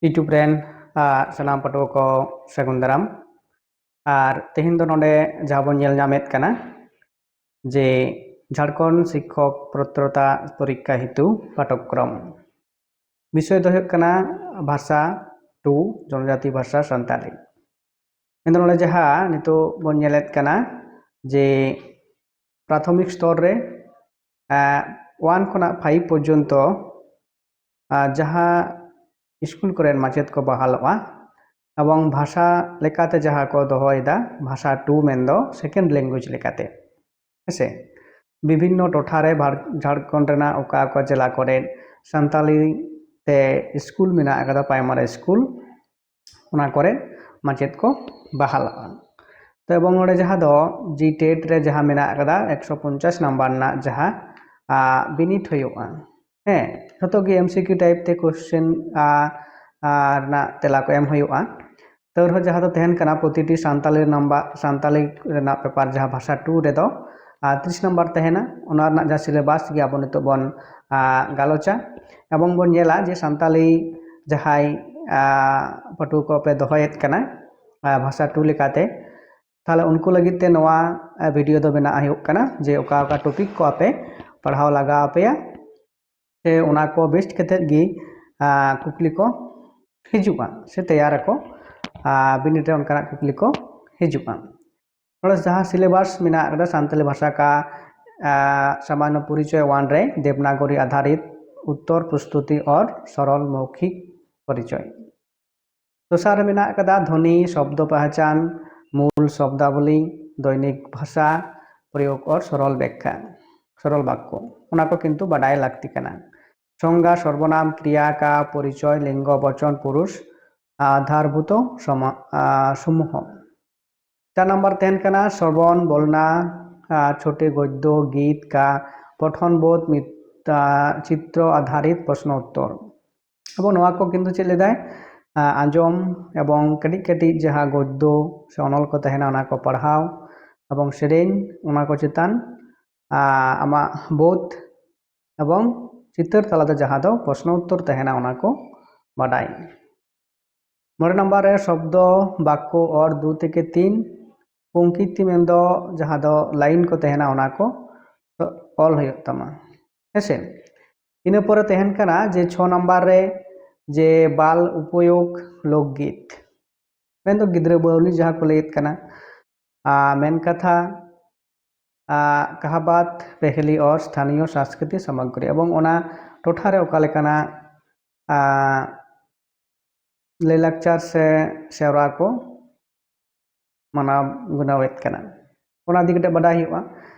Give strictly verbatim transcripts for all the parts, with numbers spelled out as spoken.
YouTube ᱨᱮᱱ ᱟᱨ ᱥᱟᱱᱟᱢ ᱯᱟᱹᱴᱷᱩᱣᱟᱹ ᱠᱚ ᱥᱟᱹᱜᱩᱱ ᱫᱟᱨᱟᱢ᱾ ᱟᱨ ᱛᱮᱦᱮᱧ ᱫᱚ ᱱᱚᱰᱮ ᱡᱟᱦᱟᱸ ᱵᱚᱱ ᱧᱮᱞ ᱧᱟᱢᱮᱫ ᱠᱟᱱᱟ ᱡᱮ ᱡᱷᱟᱲᱠᱷᱚᱸᱰ ᱥᱤᱠᱠᱷᱚᱠ ᱯᱟᱛᱨᱚᱛᱟ ᱯᱚᱨᱤᱠᱠᱷᱟ ᱦᱮᱛᱩ ᱯᱟᱴᱷᱚᱠᱨᱚᱢ᱾ ᱵᱤᱥᱚᱭ ᱫᱚ ᱦᱩᱭᱩᱜ ᱠᱟᱱᱟ ᱵᱷᱟᱥᱟ ᱴᱩ, ᱡᱚᱱᱚᱡᱟᱛᱤ ᱵᱷᱟᱥᱟ ᱥᱟᱱᱛᱟᱲᱤ᱾ ᱢᱮᱱᱫᱚ ᱱᱚᱰᱮ ᱡᱟᱦᱟᱸ ᱱᱤᱛᱚᱜ ᱵᱚᱱ ᱧᱮᱞᱮᱫ ᱠᱟᱱᱟ ᱡᱮ ᱯᱨᱟᱛᱷᱚᱢᱤᱠ ᱥᱛᱚᱨ ᱨᱮ ᱳᱣᱟᱱ ᱠᱷᱚᱱᱟᱜ ᱯᱷᱟᱭᱤᱵᱷ ᱯᱚᱨᱡᱚᱱᱛᱚ ᱟᱨ ᱡᱟᱦᱟᱸ ᱥᱠᱩᱞ ᱠᱚᱨᱮᱱ ᱢᱟᱪᱮᱫ ᱠᱚ ᱵᱟᱦᱟᱞᱚᱜᱼᱟ ᱮᱵᱚᱝ ᱵᱷᱟᱥᱟ ᱞᱮᱠᱟᱛᱮ ᱡᱟᱦᱟᱸ ᱠᱚ ᱫᱚᱦᱚᱭᱮᱫᱟ ᱵᱷᱟᱥᱟ ᱴᱩ ᱢᱮᱱᱫᱚ ᱥᱮᱠᱮᱱᱰ ᱞᱮᱝᱜᱩᱭᱮᱡᱽ ᱞᱮᱠᱟᱛᱮ, ᱦᱮᱸᱥᱮ᱾ ᱵᱤᱵᱷᱤᱱᱱᱚ ᱴᱚᱴᱷᱟ ᱨᱮ ᱵᱷᱟᱨ- ᱡᱷᱟᱲᱠᱷᱚᱸᱰ ᱨᱮᱱᱟᱜ ᱚᱠᱟ ᱚᱠᱟ ᱡᱮᱞᱟ ᱠᱚᱨᱮ ᱥᱟᱱᱛᱟᱞᱤ ᱛᱮ ᱥᱠᱩᱞ ᱢᱮᱱᱟᱜ ᱟᱠᱟᱫᱟ, ᱯᱨᱟᱭᱢᱟᱨᱤ ᱥᱠᱩᱞ, ᱚᱱᱟ ᱠᱚᱨᱮ ᱢᱟᱪᱮᱫ ᱠᱚ ᱵᱟᱦᱟᱞᱚᱜᱼᱟ᱾ ᱛᱚ ᱮᱵᱚᱝ ᱱᱚᱰᱮ ᱡᱟᱦᱟᱸ ᱫᱚ ᱡᱤ ᱴᱮᱴ ᱨᱮ ᱡᱟᱦᱟᱸ ᱢᱮᱱᱟᱜ ᱟᱠᱟᱫᱟ ᱮᱠᱥᱚ ᱯᱚᱧᱪᱟᱥ ᱱᱟᱢᱵᱟᱨ ᱨᱮᱱᱟᱜ ᱡᱟᱦᱟᱸ ᱵᱤᱱᱤᱰ ᱦᱩᱭᱩᱜᱼᱟ, ᱦᱮᱸ, ᱡᱷᱚᱛᱚ ᱜᱮ ᱮᱢᱥᱤᱠᱤᱭᱩ ᱴᱟᱭᱤᱯ ᱛᱮ ᱠᱚᱥᱪᱮᱱ ᱨᱮᱱᱟᱜ ᱛᱮᱞᱟ ᱠᱚ ᱮᱢ ᱦᱩᱭᱩᱜᱼᱟ᱾ ᱛᱟᱹᱣ ᱨᱮᱦᱚᱸ ᱡᱟᱦᱟᱸ ᱫᱚ ᱛᱟᱦᱮᱱ ᱠᱟᱱᱟ ᱯᱨᱚᱛᱤᱴᱤ ᱥᱟᱱᱛᱟᱞᱤ ᱱᱟᱢᱵᱟᱨ, ᱥᱟᱱᱛᱟᱞᱤ ᱨᱮᱱᱟᱜ ᱯᱮᱯᱟᱨ ᱡᱟᱦᱟᱸ ᱵᱷᱟᱥᱟ ᱴᱩ ᱨᱮᱫᱚ ᱟᱨ ᱛᱤᱨᱤᱥ ᱱᱟᱢᱵᱟᱨ ᱛᱟᱦᱮᱱᱟ, ᱚᱱᱟ ᱨᱮᱱᱟᱜ ᱡᱟᱦᱟᱸ ᱥᱤᱞᱮᱵᱟᱥ ᱜᱮ ᱟᱵᱚ ᱱᱤᱛᱚᱜ ᱵᱚᱱ ᱟᱨ ᱜᱟᱞᱚᱪᱟ ᱮᱵᱚᱝ ᱵᱚᱱ ᱧᱮᱞᱟ ᱡᱮ ᱥᱟᱱᱛᱟᱞᱤ ᱡᱟᱦᱟᱸᱭ ᱟᱨ ᱯᱟᱹᱴᱷᱩᱣᱟᱹ ᱠᱚᱯᱮ ᱫᱚᱦᱚᱭᱮᱫ ᱠᱟᱱᱟ ᱟᱨ ᱵᱷᱟᱥᱟ ᱴᱩ ᱞᱮᱠᱟᱛᱮ, ᱛᱟᱦᱞᱮ ᱩᱱᱠᱩ ᱞᱟᱹᱜᱤᱫ ᱛᱮ ᱱᱚᱣᱟ ᱟᱨ ᱵᱷᱤᱰᱤᱭᱳ ᱫᱚ ᱵᱮᱱᱟᱜ ᱦᱩᱭᱩᱜ ᱠᱟᱱᱟ ᱡᱮ ᱚᱠᱟ ᱚᱠᱟ ᱴᱚᱯᱤᱠ ᱠᱚ ᱟᱯᱮ ᱯᱟᱲᱦᱟᱣ ᱞᱟᱜᱟᱣ ᱟᱯᱮᱭᱟ᱾ ᱥᱮ ᱚᱱᱟ ᱠᱚ ᱵᱮᱥ ᱠᱟᱛᱮᱫ ᱜᱮ ᱟᱨ ᱠᱩᱠᱞᱤ ᱠᱚ ᱦᱤᱡᱩᱜᱼᱟ ᱥᱮ ᱛᱮᱭᱟᱨᱟᱠᱚ ᱟᱨ ᱵᱤᱱᱤᱰ ᱨᱮ ᱚᱱᱠᱟᱱᱟᱜ ᱠᱩᱠᱞᱤ ᱠᱚ ᱦᱤᱡᱩᱜᱼᱟ᱾ ᱱᱚᱰᱮ ᱡᱟᱦᱟᱸ ᱥᱤᱞᱮᱵᱟᱥ ᱢᱮᱱᱟᱜ ᱟᱠᱟᱫᱟ ᱥᱟᱱᱛᱟᱞᱤ ᱵᱷᱟᱥᱟ ᱠᱟ ᱟᱨ ᱥᱟᱢᱟᱱᱱᱚ ᱯᱚᱨᱤᱪᱚᱭ ᱳᱣᱟᱱ ᱨᱮ ᱫᱮᱵᱽᱱᱟᱜᱚᱨᱤ ᱟᱫᱷᱟᱨᱤᱛ ᱩᱛᱛᱚᱨ ᱯᱨᱚᱥᱛᱩᱛᱤ ᱚᱨ ᱥᱚᱨᱚᱞ ᱢᱚᱣᱠᱷᱤᱠ ᱯᱚᱨᱤᱪᱚᱭ᱾ ᱫᱚᱥᱟᱨ ᱨᱮ ᱢᱮᱱᱟᱜ ᱟᱠᱟᱫᱟ ᱫᱷᱚᱱᱤ, ᱥᱚᱵᱫᱚ ᱯᱟᱦᱪᱟᱱ, ᱢᱩᱞ ᱥᱚᱵᱫᱟᱵᱚᱞᱤ, ᱫᱚᱭᱱᱤᱠ ᱵᱷᱟᱥᱟ ᱯᱨᱚᱭᱳᱜᱽ ᱚᱨ ᱥᱚᱨᱚᱞ ᱵᱮᱠᱠᱷᱟ, ᱥᱚᱨᱚᱞ ᱵᱟᱠᱠᱚ, ᱚᱱᱟ ᱠᱚ ᱠᱤᱱᱛᱩ ᱵᱟᱰᱟᱭ ᱞᱟᱹᱠᱛᱤ ᱠᱟᱱᱟ᱾ ᱥᱚᱝᱜᱟ, ᱥᱚᱨᱵᱚᱱᱟᱢ, ᱠᱨᱤᱭᱟ ᱠᱟ, ᱯᱚᱨᱤᱪᱚᱭ, ᱞᱤᱝᱜᱚ, ᱵᱚᱪᱚᱱ, ᱯᱩᱨᱩᱥ, ᱟᱫᱷᱟᱨᱵᱷᱩᱛᱚ ᱥᱚᱢᱟ- ᱟ, ᱥᱩᱢᱩᱦᱚ᱾ ᱪᱟᱨ ᱱᱟᱢᱵᱟᱨ ᱛᱟᱦᱮᱱ ᱠᱟᱱᱟ ᱥᱨᱚᱵᱚᱱ, ᱵᱚᱞᱱᱟ, ᱟ, ᱪᱷᱳᱴᱮ ᱜᱚᱫᱽᱫᱚ, ᱜᱤᱛ ᱠᱟ, ᱯᱚᱴᱷᱚᱱ ᱵᱳᱫᱷ, ᱢᱤᱛ- ᱟ, ᱪᱤᱛᱨᱚ ᱟᱫᱷᱟᱨᱤᱛ ᱯᱨᱚᱥᱱᱚ ᱩᱛᱛᱚᱨ᱾ ᱟᱵᱚ ᱱᱚᱣᱟ ᱠᱚ ᱠᱤᱱᱛᱩ ᱪᱮᱫ ᱞᱮᱫᱟᱭ, ᱟ, ᱟᱸᱡᱚᱢ ᱮᱵᱚᱝ ᱠᱟᱹᱴᱤᱡ ᱠᱟᱹᱴᱤᱡ ᱡᱟᱦᱟᱸ ᱜᱚᱫᱽᱫᱚ ᱥᱮ ᱚᱱᱚᱞ ᱠᱚ ᱛᱟᱦᱮᱱᱟ ᱚᱱᱟ ᱠᱚ ᱯᱟᱲᱦᱟᱣ ᱮᱵᱚᱝ ᱥᱮᱨᱮᱧ, ᱚᱱᱟ ᱠᱚ ᱪᱮᱛᱟᱱ ᱟ, ᱟᱢᱟᱜ ᱵᱳᱫᱷ ᱮᱵᱚᱝ ᱪᱤᱛᱟᱹᱨ ᱛᱟᱞᱟᱛᱮ ᱡᱟᱦᱟᱸ ᱫᱚ ᱯᱨᱚᱥᱱᱚ ᱩᱛᱛᱚᱨ ᱛᱟᱦᱮᱱᱟ ᱚᱱᱟ ᱠᱚ ᱵᱟᱰᱟᱭ᱾ ᱢᱚᱬᱮ ᱱᱟᱢᱵᱟᱨ ᱨᱮ ᱥᱚᱵᱫᱚ ᱵᱟᱠᱠᱚ ᱚᱨ ᱫᱩ ᱛᱷᱮᱠᱮ ᱛᱤᱱ ᱯᱚᱝᱠᱤᱛᱤ ᱢᱮᱱᱫᱚ ᱡᱟᱦᱟᱸ ᱫᱚ ᱞᱟᱭᱤᱱ ᱠᱚ ᱛᱟᱦᱮᱱᱟ, ᱚᱱᱟ ᱠᱚ ᱚᱞ ᱦᱩᱭᱩᱜ ᱛᱟᱢᱟ, ᱦᱮᱸᱥᱮ᱾ ᱤᱱᱟᱹ ᱯᱚᱨᱮ ᱛᱟᱦᱮᱱ ᱠᱟᱱᱟ ᱡᱮ ᱪᱷᱚ ᱱᱟᱢᱵᱟᱨ ᱨᱮ ᱡᱮ ᱵᱟᱞ ᱩᱯᱚᱭᱳᱜᱽ ᱞᱳᱠᱜᱤᱛ, ᱢᱮᱱᱫᱚ ᱜᱤᱫᱽᱨᱟᱹ ᱵᱟᱹᱣᱞᱤ ᱡᱟᱦᱟᱸ ᱠᱚ ᱞᱟᱹᱭᱮᱫ ᱠᱟᱱᱟ᱾ ᱟᱨ ᱢᱮᱱ ᱠᱟᱛᱷᱟ, ᱟᱨ ᱠᱟᱦᱟᱵᱟᱛ ᱯᱮᱦᱞᱤ ᱚᱨ ᱥᱛᱷᱟᱱᱤᱭᱚ ᱥᱟᱝᱥᱠᱨᱤᱛᱤ ᱥᱟᱢᱟᱜᱨᱤ, ᱮᱵᱚᱝ ᱚᱱᱟ ᱴᱚᱴᱷᱟ ᱨᱮ ᱚᱠᱟ ᱞᱮᱠᱟᱱᱟᱜ, ᱟᱨ ᱞᱟᱹᱭᱼᱞᱟᱠᱪᱟᱨ ᱥᱮ ᱥᱮᱨᱣᱟ ᱠᱚ ᱢᱟᱱᱟᱣ ᱜᱩᱱᱟᱹᱣᱮᱫ ᱠᱟᱱᱟ, ᱚᱱᱟ ᱤᱫᱤ ᱠᱟᱛᱮ ᱵᱟᱰᱟᱭ ᱦᱩᱭᱩᱜᱼᱟ᱾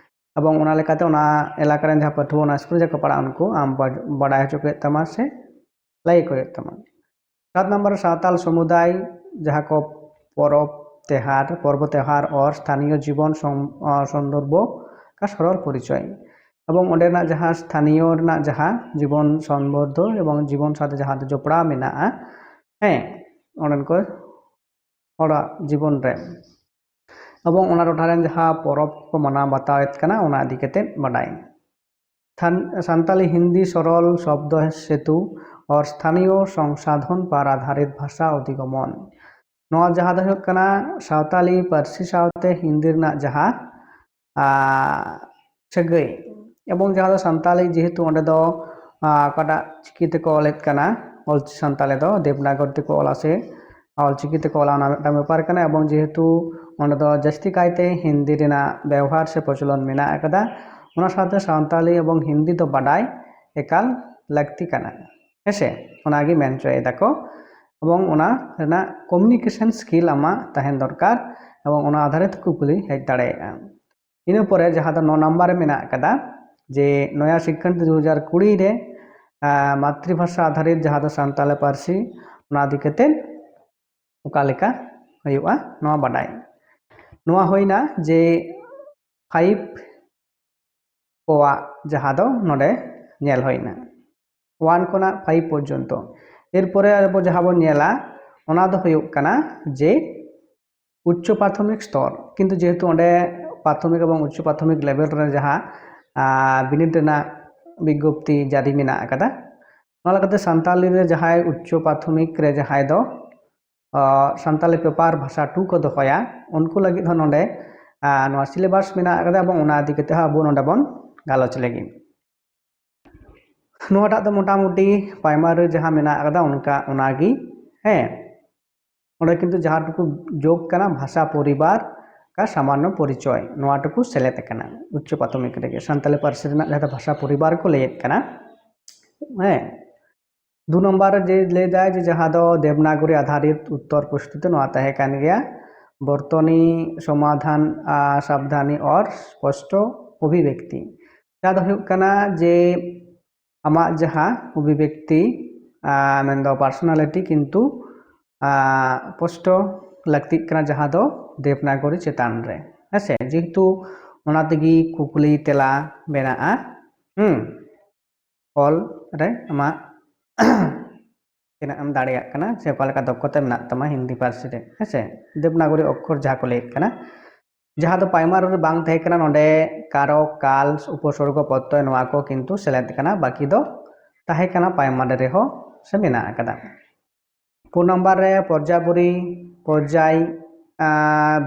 ᱮᱵᱚᱝ ᱚᱱᱟ ᱞᱮᱠᱟᱛᱮ ᱚᱱᱟ ᱮᱞᱟᱠᱟ ᱨᱮᱱ ᱡᱟᱦᱟᱸ ᱯᱟᱹᱴᱷᱩᱣᱟᱹ ᱚᱱᱟ ᱥᱠᱩᱞ ᱨᱮᱠᱚ ᱯᱟᱲᱦᱟᱜᱼᱟ, ᱩᱱᱠᱩ ᱟᱢ ᱵᱟᱰ-, ᱵᱟᱰᱟᱭ ᱦᱚᱪᱚ ᱠᱚ ᱦᱩᱭᱩᱜ ᱛᱟᱢᱟ ᱥᱮ ᱞᱟᱹᱭ ᱟᱠᱚ ᱦᱩᱭᱩᱜ ᱛᱟᱢᱟ᱾ ᱥᱟᱛ ᱱᱟᱢᱵᱟᱨ ᱨᱮ ᱥᱟᱶᱛᱟᱞ ᱥᱚᱢᱩᱫᱟᱭ, ᱡᱟᱦᱟᱸ ᱠᱚ ᱯᱚᱨᱚᱵᱽ ᱛᱮᱦᱟᱨ, ᱯᱚᱨᱵᱚ ᱛᱮᱦᱟᱨ ᱚᱨ ᱥᱛᱷᱟᱱᱤᱭᱚ ᱡᱤᱵᱚᱱ ᱥᱚᱢ-, ᱚ, ᱥᱚᱱᱫᱚᱨᱵᱷᱚ ᱠᱟ ᱥᱚᱨᱚᱞ ᱯᱚᱨᱤᱪᱚᱭ, ᱮᱵᱚᱝ ᱚᱸᱰᱮᱱᱟᱜ ᱡᱟᱦᱟᱸ ᱥᱛᱷᱟᱱᱤᱭᱚ ᱨᱮᱱᱟᱜ ᱡᱟᱦᱟᱸ ᱡᱤᱵᱚᱱ ᱥᱚᱢᱵᱚᱱᱫᱷᱚ ᱮᱵᱚᱝ ᱡᱤᱵᱚᱱ ᱥᱟᱶᱛᱮ ᱡᱟᱦᱟᱸ ᱫᱚ ᱡᱚᱯᱲᱟᱣ ᱢᱮᱱᱟᱜᱼᱟ, ᱦᱮᱸ, ᱚᱸᱰᱮᱱ ᱠᱚ ᱦᱚᱲᱟᱜ ᱡᱤᱵᱚᱱ ᱨᱮ ᱮᱵᱚᱝ ᱚᱱᱟ ᱴᱚᱴᱷᱟ ᱨᱮᱱ ᱡᱟᱦᱟᱸ ᱯᱚᱨᱚᱵᱽ ᱠᱚ ᱢᱟᱱᱟᱣ ᱵᱟᱛᱟᱣᱮᱫ ᱠᱟᱱᱟ, ᱚᱱᱟ ᱤᱫᱤ ᱠᱟᱛᱮ ᱵᱟᱰᱟᱭ᱾ ᱛᱷᱟᱱ-, ᱥᱟᱱᱛᱟᱞᱤ ᱦᱤᱱᱫᱤ ᱥᱚᱨᱚᱞ ᱥᱚᱵᱫᱚ ᱥᱮᱛᱩ ᱚᱨ ᱥᱛᱷᱟᱱᱤᱭᱚ ᱥᱚᱝᱥᱟᱫᱷᱚᱱ ᱯᱟᱨ ᱟᱫᱷᱟᱨᱤᱛ ᱵᱷᱟᱥᱟ ᱚᱫᱷᱤᱜᱚᱢᱚᱱ᱾ ᱱᱚᱣᱟ ᱡᱟᱦᱟᱸ ᱫᱚ ᱦᱩᱭᱩᱜ ᱠᱟᱱᱟ ᱥᱟᱶᱛᱟᱞᱤ ᱯᱟᱹᱨᱥᱤ ᱥᱟᱶᱛᱮ ᱦᱤᱱᱫᱤ ᱨᱮᱱᱟᱜ ᱡᱟᱦᱟᱸ, ᱟᱨ ᱥᱟᱹᱜᱟᱹᱭ, ᱮᱵᱚᱝ ᱡᱟᱦᱟᱸ ᱫᱚ ᱥᱟᱱᱛᱟᱞᱤ, ᱡᱮᱦᱮᱛᱩ ᱚᱸᱰᱮ ᱫᱚ, ᱟᱨ ᱚᱠᱟᱴᱟᱜ ᱪᱤᱠᱤ ᱛᱮᱠᱚ ᱚᱞᱮᱫ ᱠᱟᱱᱟ, ᱚᱞ ᱥᱟᱱᱛᱟᱞᱤ ᱫᱚ ᱫᱮᱵᱽᱱᱟᱜᱚᱨᱤ ᱛᱮᱠᱚ ᱚᱞᱟ ᱥᱮ ᱚᱞ ᱪᱤᱠᱤ ᱛᱮᱠᱚ ᱚᱞᱟ, ᱚᱱᱟ ᱢᱤᱫᱴᱟᱝ ᱵᱮᱯᱟᱨ ᱠᱟᱱᱟ᱾ ᱮᱵᱚᱝ ᱡᱮᱦᱮᱛᱩ ᱚᱸᱰᱮ ᱫᱚ ᱡᱟᱹᱥᱛᱤ ᱠᱟᱭᱛᱮ ᱦᱤᱱᱫᱤ ᱨᱮᱱᱟᱜ ᱵᱮᱣᱦᱟᱨ ᱥᱮ ᱯᱨᱚᱪᱚᱞᱚᱱ ᱢᱮᱱᱟᱜ ᱟᱠᱟᱫᱟ, ᱚᱱᱟ ᱥᱟᱶᱛᱮ ᱥᱟᱱᱛᱟᱞᱤ ᱮᱵᱚᱝ ᱦᱤᱱᱫᱤ ᱫᱚ ᱵᱟᱰᱟᱭ ᱮᱠᱟᱞ ᱞᱟᱹᱠᱛᱤ ᱠᱟᱱᱟ, ᱦᱮᱸᱥᱮ? ᱚᱱᱟᱜᱮ ᱢᱮᱱ ᱦᱚᱪᱚᱭ ᱫᱟᱠᱚ᱾ ᱮᱵᱚᱝ ᱚᱱᱟ ᱨᱮᱱᱟᱜ communication skill ᱟᱢᱟᱜ ᱛᱟᱦᱮᱱ ᱫᱚᱨᱠᱟᱨ, ᱮᱵᱚᱝ ᱚᱱᱟ ᱟᱫᱷᱟᱨ ᱛᱮ ᱠᱩᱠᱞᱤ ᱦᱮᱡ ᱫᱟᱲᱮᱭᱟᱜᱼᱟ᱾ ᱤᱱᱟᱹ ᱯᱚᱨᱮ ᱡᱟᱦᱟᱸ ᱫᱚ ᱱᱚ ᱱᱟᱢᱵᱟᱨ ᱨᱮ ᱢᱮᱱᱟᱜ ᱟᱠᱟᱫᱟ, ᱡᱮ ᱱᱚᱭᱟ ᱥᱤᱠᱠᱷᱟᱱᱤᱛ ᱫᱩ ᱦᱟᱡᱟᱨ ᱠᱩᱲᱤ ᱨᱮ, ᱟᱨ, ᱢᱟᱛᱨᱤᱵᱷᱟᱥᱟ ᱟᱫᱷᱟᱨᱤᱛ ᱡᱟᱦᱟᱸ ᱫᱚ ᱥᱟᱱᱛᱟᱲᱤ ᱯᱟᱹᱨᱥᱤ, ᱚᱱᱟ ᱤᱫᱤ ᱠᱟᱛᱮ ᱚᱠᱟ ᱞᱮᱠᱟ ᱦᱩᱭᱩᱜᱼᱟ, ᱱᱚᱣᱟ ᱵᱟᱰᱟᱭ᱾ ᱱᱚᱣᱟ ᱦᱩᱭᱱᱟ ᱡᱮ ᱯᱷᱟᱭᱤᱵᱷ ᱠᱚᱣᱟᱜ ᱡᱟᱦᱟᱸ ᱫᱚ ᱱᱚᱰᱮ ᱧᱮᱞ ᱦᱩᱭᱱᱟ, ᱳᱣᱟᱱ ᱠᱷᱚᱱᱟᱜ ᱯᱷᱟᱭᱤᱵᱷ ᱯᱚᱨᱡᱚᱱᱛᱚ᱾ ᱮᱨᱯᱚᱨᱮ ᱟᱵᱚ ᱡᱟᱦᱟᱸ ᱵᱚᱱ ᱧᱮᱞᱟ, ᱚᱱᱟ ᱫᱚ ᱦᱩᱭᱩᱜ ᱠᱟᱱᱟ ᱡᱮ ᱩᱪᱪᱚ ᱯᱨᱟᱛᱷᱚᱢᱤᱠ ᱥᱛᱚᱨ, ᱠᱤᱱᱛᱩ ᱡᱮᱦᱮᱛᱩ ᱚᱸᱰᱮ ᱯᱨᱟᱛᱷᱚᱢᱤᱠ ᱮᱵᱚᱝ ᱩᱪᱪᱚ ᱯᱨᱟᱛᱷᱚᱢᱤᱠ ᱞᱮᱵᱮᱞ ᱨᱮ ᱡᱟᱦᱟᱸ, ᱟᱨ, ᱵᱤᱱᱤᱰ ᱨᱮᱱᱟᱜ ᱵᱤᱜᱽᱜᱚᱯᱛᱤ ᱡᱟᱹᱨᱤ ᱢᱮᱱᱟᱜ ᱟᱠᱟᱫᱟ, ᱚᱱᱟ ᱞᱮᱠᱟᱛᱮ ᱥᱟᱱᱛᱟᱞᱤ ᱨᱮ ᱡᱟᱦᱟᱸᱭ ᱩᱪᱪᱚ ᱯᱨᱟᱛᱷᱚᱢᱤᱠ ᱨᱮ ᱡᱟᱦᱟᱸᱭ ᱫᱚ ᱥᱟᱱᱛᱟᱞᱤ ᱯᱮᱯᱟᱨ ᱵᱷᱟᱥᱟ ᱴᱩ ᱠᱚ ᱫᱚᱦᱚᱭᱟ, ᱩᱱᱠᱩ ᱞᱟᱹᱜᱤᱫ ᱦᱚᱸ ᱱᱚᱰᱮ ᱱᱚᱣᱟ ᱥᱤᱞᱮᱵᱟᱥ ᱢᱮᱱᱟᱜ ᱟᱠᱟᱫᱟ, ᱮᱵᱚᱝ ᱚᱱᱟ ᱤᱫᱤ ᱠᱟᱛᱮ ᱦᱚᱸ ᱟᱵᱚ ᱱᱚᱰᱮ ᱵᱚᱱ ᱜᱟᱞᱚᱪ ᱞᱟᱹᱜᱤᱫ᱾ ᱱᱚᱣᱟᱴᱟᱜ ᱫᱚ ᱢᱚᱴᱟᱢᱩᱴᱤ ᱯᱨᱟᱭᱢᱟᱨᱤ ᱨᱮ ᱡᱟᱦᱟᱸ ᱢᱮᱱᱟᱜ ᱟᱠᱟᱫᱟ ᱚᱱᱠᱟ ᱚᱱᱟᱜᱮ᱾ ᱦᱮᱸ, ᱚᱸᱰᱮ ᱠᱤᱱᱛᱩ ᱡᱟᱦᱟᱸ ᱴᱩᱠᱩ ᱡᱳᱜᱽ ᱠᱟᱱᱟ ᱵᱷᱟᱥᱟ ᱯᱚᱨᱤᱵᱟᱨ ᱠᱟ ᱥᱟᱢᱟᱱᱱᱚ ᱯᱚᱨᱤᱪᱚᱭ, ᱱᱚᱣᱟ ᱴᱩᱠᱩ ᱥᱮᱞᱮᱫ ᱟᱠᱟᱱᱟ ᱩᱪᱪᱚ ᱯᱨᱟᱛᱷᱚᱢᱤᱠ ᱨᱮᱜᱮ᱾ ᱥᱟᱱᱛᱟᱞᱤ ᱯᱟᱹᱨᱥᱤ ᱨᱮᱱᱟᱜ ᱡᱟᱦᱟᱸ ᱫᱚ ᱵᱷᱟᱥᱟ ᱯᱚᱨᱤᱵᱟᱨ ᱠᱚ ᱞᱟᱹᱭᱮᱫ ᱠᱟᱱᱟ, ᱦᱮᱸ, ᱫᱩ ᱱᱚᱢᱵᱚᱨ ᱨᱮ ᱡᱮ ᱞᱟᱹᱭ ᱫᱟᱭ ᱡᱮ ᱡᱟᱦᱟᱸ ᱫᱚ ᱫᱮᱵᱽᱱᱟᱜᱚᱨᱤ ᱟᱫᱷᱟᱨᱤᱛ ᱩᱛᱛᱚᱨ ᱯᱨᱚᱥᱛᱩᱛᱤ ᱱᱚᱣᱟ ᱛᱟᱦᱮᱸ ᱠᱟᱱ ᱜᱮᱭᱟ᱾ ᱵᱚᱨᱛᱚᱱᱤ, ᱥᱚᱢᱟᱫᱷᱟᱱ, ᱥᱟᱵᱫᱷᱟᱱᱤ ᱚᱨ ᱥᱯᱚᱥᱴᱚ ᱚᱵᱷᱤᱵᱮᱠᱛᱤ᱾ ᱡᱟᱦᱟᱸ ᱫᱚ ᱦᱩᱭᱩᱜ ᱠᱟᱱᱟ ᱡᱮ ᱟᱢᱟᱜ ᱡᱟᱦᱟᱸ ᱚᱵᱷᱤᱵᱮᱠᱛᱤ, ᱢᱮᱱᱫᱚ ᱯᱟᱨᱥᱚᱱᱟᱞᱤᱴᱤ, ᱠᱤᱱᱛᱩ ᱯᱚᱥᱴᱚ ᱞᱟᱹᱠᱛᱤᱜ ᱠᱟᱱᱟ ᱡᱟᱦᱟᱸ ᱫᱚ ᱫᱮᱵᱽᱱᱟᱜᱚᱨᱤ ᱪᱮᱛᱟᱱ ᱨᱮ᱾ ᱦᱮᱸᱥᱮ, ᱡᱮᱦᱮᱛᱩ ᱚᱱᱟ ᱛᱮᱜᱮ ᱠᱩᱠᱞᱤ ᱛᱮᱞᱟ ᱵᱮᱱᱟᱜᱼᱟ᱾ ᱦᱩᱸ, ᱚᱞ ᱨᱮ ᱟᱢᱟᱜ ᱛᱤᱱᱟᱹᱜ ᱮᱢ ᱫᱟᱲᱮᱭᱟᱜ ᱠᱟᱱᱟ ᱥᱮ ᱚᱠᱟ ᱞᱮᱠᱟ ᱫᱚᱠᱷᱚᱛᱟ ᱢᱮᱱᱟᱜ ᱛᱟᱢᱟ ᱦᱤᱱᱫᱤ ᱯᱟᱹᱨᱥᱤ ᱨᱮ, ᱦᱮᱸᱥᱮ, ᱫᱮᱵᱽᱱᱟᱜᱚᱨᱤ ᱚᱠᱠᱷᱚᱨ ᱡᱟᱦᱟᱸ ᱠᱚ ᱞᱟᱹᱭᱮᱫ ᱠᱟᱱᱟ, ᱡᱟᱦᱟᱸ ᱫᱚ ᱯᱨᱟᱭᱢᱟᱨᱤ ᱨᱮ ᱵᱟᱝ ᱛᱟᱦᱮᱸ ᱠᱟᱱᱟ, ᱱᱚᱰᱮ ᱠᱟᱨᱚᱠ, ᱠᱟᱞ, ᱩᱯᱚᱥᱚᱨᱜᱚ ᱯᱨᱚᱛᱭᱚᱭ ᱱᱚᱣᱟ ᱠᱚ ᱠᱤᱱᱛᱩ ᱥᱮᱞᱮᱫ ᱠᱟᱱᱟ, ᱵᱟᱹᱠᱤ ᱫᱚ ᱛᱟᱦᱮᱸ ᱠᱟᱱᱟ ᱯᱨᱟᱭᱢᱟᱨᱤ ᱨᱮᱦᱚᱸ ᱥᱮ ᱢᱮᱱᱟᱜ ᱟᱠᱟᱫᱟ᱾ ᱯᱩᱱ ᱱᱟᱢᱵᱟᱨ ᱨᱮ ᱯᱚᱨᱡᱟᱵᱚᱨᱤ, ᱯᱚᱨᱡᱟᱭ,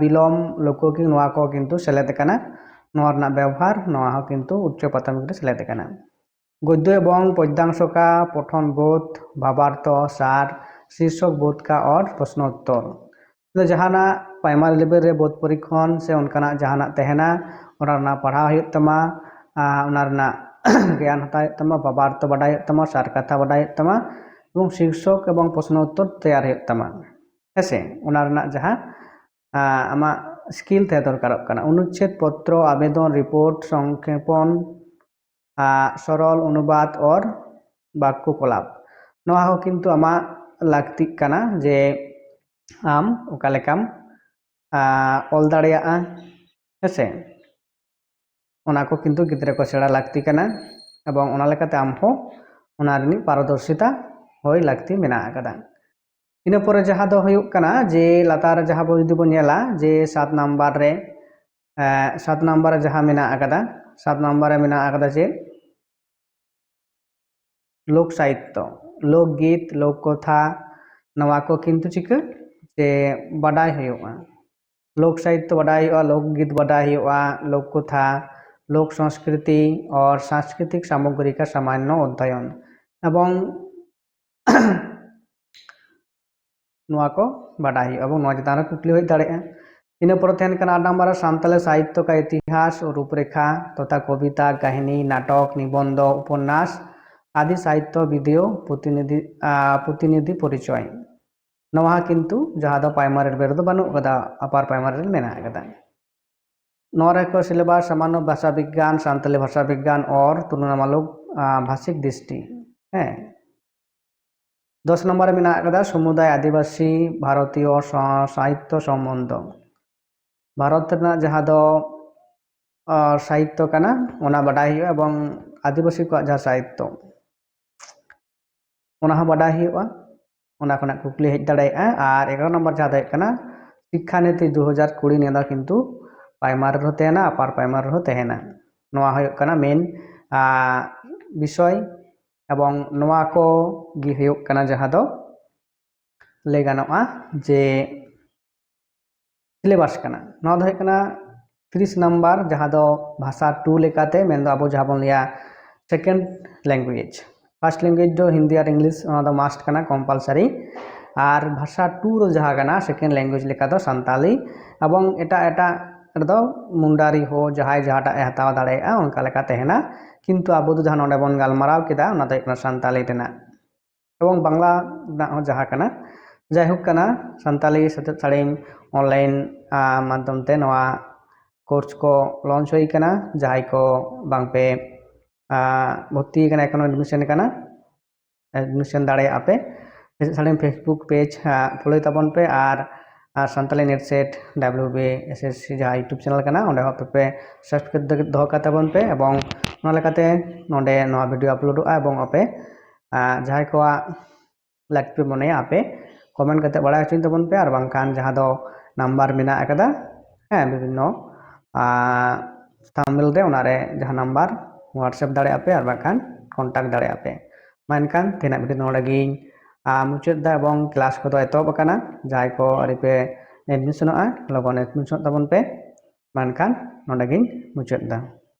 ᱵᱤᱞᱚᱢ, ᱞᱳᱠᱚᱠᱤ ᱱᱚᱣᱟ ᱠᱚ ᱠᱤᱱᱛᱩ ᱥᱮᱞᱮᱫ ᱠᱟᱱᱟ᱾ ᱱᱚᱣᱟ ᱨᱮᱱᱟᱜ ᱵᱮᱵᱚᱦᱟᱨ ᱱᱚᱣᱟ ᱦᱚᱸ ᱠᱤᱱᱛᱩ ᱩᱪᱪᱚ ᱯᱨᱟᱛᱷᱚᱢᱤᱠ ᱨᱮ ᱥᱮᱞᱮᱫ ᱠᱟᱱᱟ᱾ ᱜᱚᱫᱽᱫᱚ ᱮᱵᱚᱝ ᱯᱚᱫᱽᱭᱟᱝᱥᱚ ᱠᱟ, ᱯᱚᱴᱷᱚᱱ ᱵᱳᱫᱷ, ᱵᱷᱟᱵᱟᱨᱛᱷᱚ, ᱥᱟᱨ, ᱥᱤᱨᱥᱚᱠ ᱵᱳᱫᱷ ᱠᱟ ᱚᱨ ᱯᱨᱚᱥᱱᱚ ᱩᱛᱛᱚᱨ᱾ ᱡᱟᱦᱟᱱᱟᱜ ᱯᱨᱟᱭᱢᱟᱨᱤ ᱞᱮᱵᱮᱞ ᱨᱮ ᱵᱳᱫᱷ ᱯᱚᱨᱤᱠᱷᱚᱱ ᱥᱮ ᱚᱱᱠᱟᱱᱟᱜ ᱡᱟᱦᱟᱱᱟᱜ ᱛᱟᱦᱮᱱᱟ, ᱚᱱᱟ ᱨᱮᱱᱟᱜ ᱯᱟᱲᱦᱟᱣ ᱦᱩᱭᱩᱜ ᱛᱟᱢᱟ, ᱚᱱᱟ ᱨᱮᱱᱟᱜ ᱜᱮᱭᱟᱱ ᱦᱟᱛᱟᱣ ᱦᱩᱭᱩᱜ ᱛᱟᱢᱟ, ᱵᱷᱟᱵᱟᱨᱛᱷᱚ ᱵᱟᱰᱟᱭ ᱦᱩᱭᱩᱜ ᱛᱟᱢᱟ, ᱥᱟᱨ ᱠᱟᱛᱷᱟ ᱵᱟᱰᱟᱭ ᱦᱩᱭᱩᱜ ᱛᱟᱢᱟ, ᱮᱵᱚᱝ ᱥᱤᱨᱥᱚᱠ ᱮᱵᱚᱝ ᱯᱨᱚᱥᱱᱚ ᱩᱛᱛᱚᱨ ᱛᱮᱭᱟᱨ ᱦᱩᱭᱩᱜ ᱛᱟᱢᱟ᱾ ᱦᱮᱸᱥᱮ, ᱚᱱᱟ ᱨᱮᱱᱟᱜ ᱡᱟᱦᱟᱸ ᱟᱢᱟᱜ ᱥᱠᱤᱞ ᱛᱟᱦᱮᱸ ᱫᱚᱨᱠᱟᱨᱚᱜ ᱠᱟᱱᱟ᱾ ᱚᱱᱩᱪᱪᱷᱮᱫ ᱯᱚᱛᱨᱚ, ᱟᱵᱮᱫᱚᱱ, ᱨᱤᱯᱳᱨᱴ, ᱥᱚᱝᱠᱷᱮᱯᱚᱱ, ᱥᱚᱨᱚᱞ ᱚᱱᱩᱵᱟᱫ ᱚᱨ ᱵᱟᱠᱠᱚ ᱠᱚᱞᱟᱯ, ᱱᱚᱣᱟ ᱦᱚᱸ ᱠᱤᱱᱛᱩ ᱟᱢᱟᱜ ᱞᱟᱹᱠᱛᱤᱜ ᱠᱟᱱᱟ ᱡᱮ ᱟᱢ ᱚᱠᱟ ᱞᱮᱠᱟᱢ ᱚᱞ ᱫᱟᱲᱮᱭᱟᱜᱼᱟ, ᱦᱮᱸᱥᱮ᱾ ᱚᱱᱟ ᱠᱚ ᱠᱤᱱᱛᱩ ᱜᱤᱫᱽᱨᱟᱹ ᱠᱚ ᱥᱮᱬᱟ ᱞᱟᱹᱠᱛᱤ ᱠᱟᱱᱟ, ᱮᱵᱚᱝ ᱚᱱᱟ ᱞᱮᱠᱟᱛᱮ ᱟᱢ ᱦᱚᱸ ᱚᱱᱟ ᱨᱤᱱᱤᱡ ᱯᱟᱨᱚᱫᱚᱨᱥᱤᱛᱟ ᱦᱩᱭ ᱞᱟᱹᱠᱛᱤ ᱢᱮᱱᱟᱜ ᱟᱠᱟᱫᱟ᱾ ᱤᱱᱟᱹ ᱯᱚᱨᱮ ᱡᱟᱦᱟᱸ ᱫᱚ ᱦᱩᱭᱩᱜ ᱠᱟᱱᱟ ᱡᱮ ᱞᱟᱛᱟᱨ ᱨᱮ ᱡᱟᱦᱟᱸ ᱵᱚ ᱡᱩᱫᱤ ᱵᱚᱱ ᱧᱮᱞᱟ ᱡᱮ ᱥᱟᱛ ᱱᱟᱢᱵᱟᱨ ᱨᱮ, ᱥᱟᱛ ᱱᱟᱢᱵᱟᱨ ᱨᱮ ᱡᱟᱦᱟᱸ ᱢᱮᱱᱟᱜ ᱟᱠᱟᱫᱟ, ᱥᱟᱛ ᱱᱟᱢᱵᱟᱨ ᱨᱮ ᱢᱮᱱᱟᱜ ᱟᱠᱟᱫᱟ ᱪᱮᱫ? ᱞᱳᱠ ᱥᱟᱦᱤᱛᱛᱚ, ᱞᱳᱠᱜᱤᱛ, ᱞᱳᱠ ᱠᱚᱛᱷᱟ, ᱱᱚᱣᱟ ᱠᱚ ᱠᱤᱱᱛᱩ ᱪᱤᱠᱟᱹ ᱥᱮ ᱵᱟᱰᱟᱭ ᱦᱩᱭᱩᱜᱼᱟ᱾ ᱞᱳᱠ ᱥᱟᱦᱤᱛᱛᱚ ᱵᱟᱰᱟᱭ ᱦᱩᱭᱩᱜᱼᱟ, ᱞᱳᱠᱜᱤᱛ ᱵᱟᱰᱟᱭ ᱦᱩᱭᱩᱜᱼᱟ, ᱞᱳᱠ ᱠᱚᱛᱷᱟ, ᱞᱳᱠ ᱥᱚᱝᱥᱠᱨᱤᱛᱤ ᱟᱨ ᱥᱟᱝᱥᱠᱨᱤᱛᱤᱠ ᱥᱟᱢᱚᱜᱽᱨᱤ ᱠᱟ ᱥᱟᱢᱟᱱᱱᱚ ᱚᱫᱽᱫᱷᱟᱭᱚᱱ ᱮᱵᱚᱝ ᱱᱚᱣᱟ ᱠᱚ ᱵᱟᱰᱟᱭ ᱦᱩᱭᱩᱜᱼᱟ ᱮᱵᱚᱝ ᱱᱚᱣᱟ ᱪᱮᱛᱟᱱ ᱨᱮ ᱠᱩᱠᱞᱤ ᱦᱩᱭ ᱫᱟᱲᱮᱭᱟᱜᱼᱟ᱾ ᱤᱱᱟᱹ ᱯᱚᱨᱮ ᱛᱟᱦᱮᱱ ᱠᱟᱱᱟ ᱟᱴ ᱱᱟᱢᱵᱟᱨ ᱨᱮ ᱥᱟᱱᱛᱟᱲᱤ ᱥᱟᱦᱤᱛᱛᱚ ᱠᱟ ᱤᱛᱤᱦᱟᱥ ᱨᱩᱯᱨᱮᱠᱷᱟ ᱛᱚᱛᱷᱟ ᱠᱚᱵᱤᱛᱟ, ᱠᱟᱹᱦᱱᱤ, ᱱᱟᱴᱚᱠ, ᱱᱤᱵᱚᱱᱫᱚ, ᱩᱯᱚᱱᱱᱟᱥ ᱟᱫᱤ ᱥᱟᱦᱤᱛᱛᱚ ᱵᱤᱫᱤᱭᱚ ᱯᱨᱚᱛᱤᱱᱤᱫᱷᱤ ᱟᱸ, ᱯᱨᱚᱛᱤᱱᱤᱫᱷᱤ ᱯᱚᱨᱤᱪᱚᱭ᱾ ᱱᱚᱣᱟ ᱠᱤᱱᱛᱩ ᱡᱟᱦᱟᱸ ᱫᱚ ᱯᱨᱟᱭᱢᱟᱨᱤ ᱞᱮᱵᱮᱞ ᱨᱮᱫᱚ ᱵᱟᱹᱱᱩᱜ ᱟᱠᱟᱫᱟ, ᱟᱯᱟᱨ ᱯᱨᱟᱭᱢᱟᱨᱤ ᱨᱮ ᱢᱮᱱᱟᱜ ᱟᱠᱟᱫᱟ᱾ ᱱᱚᱣᱟ ᱨᱮᱠᱚ ᱥᱤᱞᱮᱵᱟᱥ ᱥᱟᱢᱟᱱᱱᱚ ᱵᱷᱟᱥᱟ ᱵᱤᱜᱽᱜᱟᱱ, ᱥᱟᱱᱛᱟᱞᱤ ᱵᱷᱟᱥᱟ ᱵᱤᱜᱽᱜᱟᱱ ᱚᱨ ᱛᱩᱞᱚᱱᱟᱢᱩᱞᱚᱠ ᱟᱸ, ᱵᱷᱟᱥᱤᱠ ᱫᱨᱤᱥᱴᱤ᱾ ᱦᱮᱸ, ᱫᱚᱥ ᱱᱚᱢᱵᱚᱨ ᱨᱮ ᱢᱮᱱᱟᱜ ᱟᱠᱟᱫᱟ ᱥᱚᱢᱩᱫᱟᱭ ᱟᱹᱫᱤᱵᱟᱹᱥᱤ ᱵᱷᱟᱨᱚᱛᱤᱭᱚ ᱥᱟ- ᱥᱟᱦᱤᱛᱛᱚ ᱥᱚᱢᱵᱚᱱᱫᱷᱚ᱾ ᱵᱷᱟᱨᱚᱛ ᱨᱮᱱᱟᱜ ᱡᱟᱦᱟᱸ ᱫᱚ ᱟᱨ, ᱥᱟᱦᱤᱛᱛᱚ ᱠᱟᱱᱟ, ᱚᱱᱟ ᱵᱟᱰᱟᱭ ᱦᱩᱭᱩᱜᱼᱟ ᱮᱵᱚᱝ ᱟᱹᱫᱤᱵᱟᱹᱥᱤ ᱠᱚᱣᱟᱜ ᱡᱟᱦᱟᱸ ᱥᱟᱦᱤᱛᱛᱚ, ᱚᱱᱟ ᱦᱚᱸ ᱵᱟᱰᱟᱭ ᱦᱩᱭᱩᱜᱼᱟ᱾ ᱚᱱᱟ ᱠᱷᱚᱱᱟᱜ ᱠᱩᱠᱞᱤ ᱦᱮᱡ ᱫᱟᱲᱮᱭᱟᱜᱼᱟ᱾ ᱟᱨ ᱮᱜᱟᱨᱚ ᱱᱚᱢᱵᱚᱨ ᱡᱟᱦᱟᱸ ᱫᱚ ᱦᱩᱭᱩᱜ ᱠᱟᱱᱟ ᱥᱤᱠᱠᱷᱟ ᱱᱤᱛᱤ ᱫᱩ ᱦᱟᱡᱟᱨ ᱠᱩᱲᱤ, ᱱᱤᱭᱟᱹ ᱫᱚ ᱠᱤᱱᱛᱩ ᱯᱨᱟᱭᱢᱟᱨᱤ ᱨᱮᱦᱚᱸ ᱛᱟᱦᱮᱱᱟ, ᱟᱯᱟᱨ ᱯᱨᱟᱭᱢᱟᱨᱤ ᱨᱮᱦᱚᱸ ᱛᱟᱦᱮᱱᱟ᱾ ᱱᱚᱣᱟ ᱦᱩᱭᱩᱜ ᱠᱟᱱᱟ ᱢᱮᱱ ᱵᱤᱥᱚᱭ ᱮᱵᱚᱝ ᱱᱚᱣᱟ ᱠᱚ ᱜᱮ ᱦᱩᱭᱩᱜ ᱠᱟᱱᱟ ᱡᱟᱦᱟᱸ ᱫᱚ ᱞᱟᱹᱭ ᱜᱟᱱᱚᱜᱼᱟ ᱡᱮ ᱥᱤᱞᱮᱵᱟᱥ ᱠᱟᱱᱟ᱾ ᱱᱚᱣᱟ ᱫᱚ ᱦᱩᱭᱩᱜ ᱠᱟᱱᱟ ᱛᱤᱨᱤᱥ ᱱᱟᱢᱵᱟᱨ, ᱡᱟᱦᱟᱸ ᱫᱚ ᱵᱷᱟᱥᱟ ᱴᱩ ᱞᱮᱠᱟᱛᱮ, ᱢᱮᱱᱫᱚ ᱟᱵᱚ ᱡᱟᱦᱟᱸ ᱵᱚᱱ ᱞᱟᱹᱭᱟ second language. First language ᱫᱚ ᱦᱤᱱᱫᱤ ᱟᱨ ᱤᱝᱞᱤᱥ, ᱚᱱᱟ ᱫᱚ must ᱠᱟᱱᱟ, compulsory. ᱟᱨ ᱵᱷᱟᱥᱟ ᱴᱩ ᱫᱚ ᱡᱟᱦᱟᱸ ᱠᱟᱱᱟ second language ᱞᱮᱠᱟ ᱫᱚ ᱥᱟᱱᱛᱟᱞᱤ, ᱮᱵᱚᱝ ᱮᱴᱟᱜ ᱮᱴᱟᱜ ᱨᱮᱫᱚ ᱢᱩᱱᱰᱟᱨᱤ ᱦᱚᱸ ᱡᱟᱦᱟᱸᱭ ᱡᱟᱦᱟᱸᱴᱟᱜ ᱮ ᱦᱟᱛᱟᱣ ᱫᱟᱲᱮᱭᱟᱜᱼᱟ, ᱚᱱᱠᱟ ᱞᱮᱠᱟ ᱛᱟᱦᱮᱱᱟ᱾ ᱠᱤᱱᱛᱩ ᱟᱵᱚ ᱫᱚ ᱡᱟᱦᱟᱸ ᱱᱚᱰᱮ ᱵᱚᱱ ᱜᱟᱞᱢᱟᱨᱟᱣ ᱠᱮᱫᱟ, ᱚᱱᱟ ᱫᱚ ᱦᱩᱭᱩᱜ ᱠᱟᱱᱟ ᱥᱟᱱᱛᱟᱞᱤ ᱨᱮᱱᱟᱜ᱾ ᱮᱵᱚᱝ ᱵᱟᱝᱞᱟ ᱨᱮᱱᱟᱜ ᱦᱚᱸ ᱡᱟᱦᱟᱸ ᱠᱟᱱᱟ, ᱡᱟᱭᱦᱳᱠ ᱠᱟᱱᱟ, ᱥᱟᱱᱛᱟᱞᱤ ᱥᱮᱪᱮᱫ ᱥᱟᱹᱲᱤᱢ online, ᱟ, ᱢᱟᱫᱽᱫᱷᱚᱢ ᱛᱮ ᱱᱚᱣᱟ course ᱠᱚ launch ᱦᱩᱭ ᱠᱟᱱᱟ᱾ ᱡᱟᱦᱟᱸᱭ ᱠᱚ ᱵᱟᱝ ᱯᱮ, ᱟ, ᱵᱷᱚᱨᱛᱤ ᱠᱟᱱᱟ, ᱮᱠᱷᱚᱱᱳ admission ᱠᱟᱱᱟ, admission ᱫᱟᱲᱮᱭᱟᱜᱼᱟ ᱯᱮ᱾ ᱥᱮᱪᱮᱫ ᱥᱟᱹᱲᱤᱢ Facebook page, ᱟ, follow ᱛᱟᱵᱚᱱ ᱯᱮ ᱟᱨ, ᱟᱨ ᱥᱟᱱᱛᱟᱞᱤ NET SET WBSSC ᱡᱟᱦᱟᱸ YouTube channel ᱠᱟᱱᱟ, ᱚᱸᱰᱮ ᱦᱚᱸ ᱟᱯᱮ ᱯᱮ subscribe ᱫᱚᱦᱚ ᱠᱟᱛᱟ ᱵᱚᱱ ᱯᱮ᱾ ᱮᱵᱚᱝ ᱚᱱᱟ ᱞᱮᱠᱟᱛᱮ ᱱᱚᱰᱮ ᱱᱚᱣᱟ video uploadᱚᱜᱼᱟ ᱮᱵᱚᱝ ᱟᱯᱮ, ᱟ, ᱡᱟᱦᱟᱸᱭ ᱠᱚᱣᱟᱜ ᱞᱟᱹᱠᱛᱤ ᱯᱮ ᱢᱚᱱᱮᱭᱟ, ᱟᱯᱮ comment ᱠᱟᱛᱮ ᱵᱟᱲᱟᱭ ᱦᱚᱪᱚᱧ ᱛᱟᱵᱚᱱ ᱯᱮ, ᱟᱨ ᱵᱟᱝᱠᱷᱟᱱ ᱡᱟᱦᱟᱸ ᱫᱚ number ᱢᱮᱱᱟᱜ ᱟᱠᱟᱫᱟ, ᱦᱮᱸ, ᱵᱤᱵᱷᱤᱱᱱᱚ, ᱟ, thumbnail ᱨᱮ, ᱚᱱᱟᱨᱮ ᱡᱟᱦᱟᱸ number WhatsApp ᱫᱟᱲᱮᱭᱟᱜᱼᱟ ᱯᱮ, ᱟᱨ ᱵᱟᱝᱠᱷᱟᱱ contact ᱫᱟᱲᱮᱭᱟᱜᱼᱟ ᱯᱮ᱾ ᱢᱟ ᱮᱱᱠᱷᱟᱱ ᱛᱮᱦᱮᱧᱟᱜ video ᱱᱚᱰᱮ ᱜᱤᱧ ᱟᱨ ᱢᱩᱪᱟᱹᱫ ᱫᱟ ᱮᱵᱚᱝ ᱠᱞᱟᱥ ᱠᱚᱫᱚ ᱮᱛᱚᱦᱚᱵ ᱟᱠᱟᱱᱟ᱾ ᱡᱟᱦᱟᱸᱭ ᱠᱚ ᱟᱹᱣᱨᱤ ᱯᱮ ᱮᱰᱢᱤᱥᱚᱱᱚᱜᱼᱟ, ᱞᱚᱜᱚᱱ ᱮᱰᱢᱤᱥᱚᱱᱚᱜ ᱛᱟᱵᱚᱱ ᱯᱮ᱾ ᱢᱮᱱᱠᱷᱟᱱ ᱱᱚᱰᱮ ᱜᱤᱧ ᱢᱩᱪᱟᱹᱫ ᱫᱟ᱾